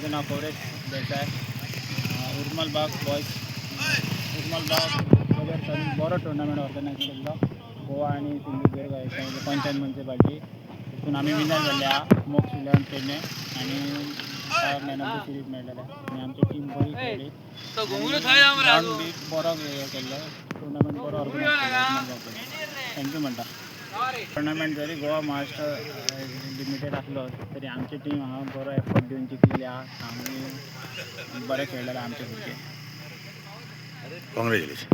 म्हजें नांव कवरेश देसाय. उर्मल बाग बॉयज, उर्मल बाग बगर बरो टुर्नामेंट ऑर्गनायज केल्लो गोवा आनी सिंधुदुर्ग हेच्या पंचायत मुन्सिपाल्टी. तितून आमी विनर जाल्ले आहा. मोक्ष इलेवन पेडणे आनी मॅन ऑफ the series मेळ्ळेले आनी आमची टीम बरी खेळ्ळी. ग्रावंड बी बरो हे केल्लो, टुर्नामेंट बरो ऑर्गनायज केल्लो उर्मल बाग. Thank you म्हणटा. टुर्नामेंट जरी गोवा महाराष्ट्र लिमिटेड आसलो तरी आमची टीम हांगा बरो एफर्ट दिवन जिखलेली आहा. आमी बरे खेळ्ळेले आमचे भुरगे. कॉंग्रेच्युलेशन.